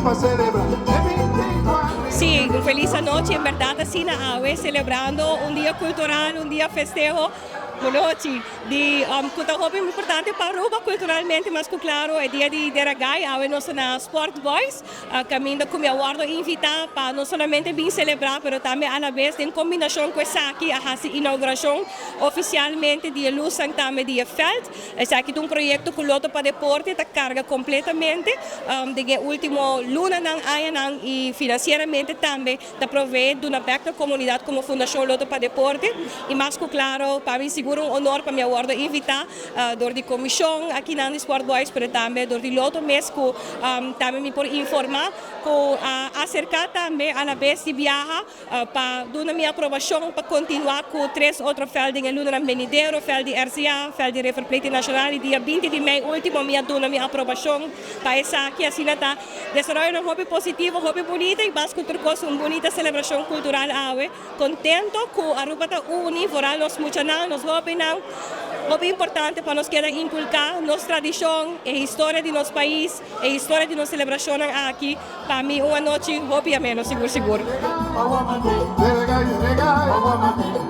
Pa celebra e 24. Si, un feliz anochi, en berdad asina awe, celebrando un dia cultural, un dia festeho, anochi, di cu ta hopi importante pa Aruba culturalmente, mas cu claro, e dia di Dera Gai. Awe nos na Sport Boys, caminda cu mi a wordo invita pa no solamente bin celebra, pero tambe a la vez den combinacion cu esaki a haci inauguracion oficialmente di luz tambe di veld. Esaki ta un proyecto cu Lotto pa Deporte ta carga completamente di e ultimo lunanan, añanan y financieramente tambe ta provee di un bek comunidad como Fundacion Lotto pa Deporte. Y mas cu claro, pa mi sigur un honor pa mi wordo invita door di comision aki na Sport Boys, pero tambe door di Lotto mes cu tambe mi por informa cu acerca tambe a la vez di biaha pa duna mi aprobacion pa continua cu tres otro veld den luna venidero, veld di RCA, veld di River Plate Nacional, y dia 20 di mei ultimo mi a duna mi aprobacion pa esaki. Asina ta desaroyo un hopi positivo, hopi bunita y mas cu cos un bunita celebracion cultural awe. Contento cu Aruba ta uni, vooral nos muchanan, nos hobennan. Hopi importante pa nos keda inculca nos tradicion y historia di nos pais y historia di nos celebracion aki. Pa mi un anochi hopi ameno, sigur sigur. Dere gai, dere gai.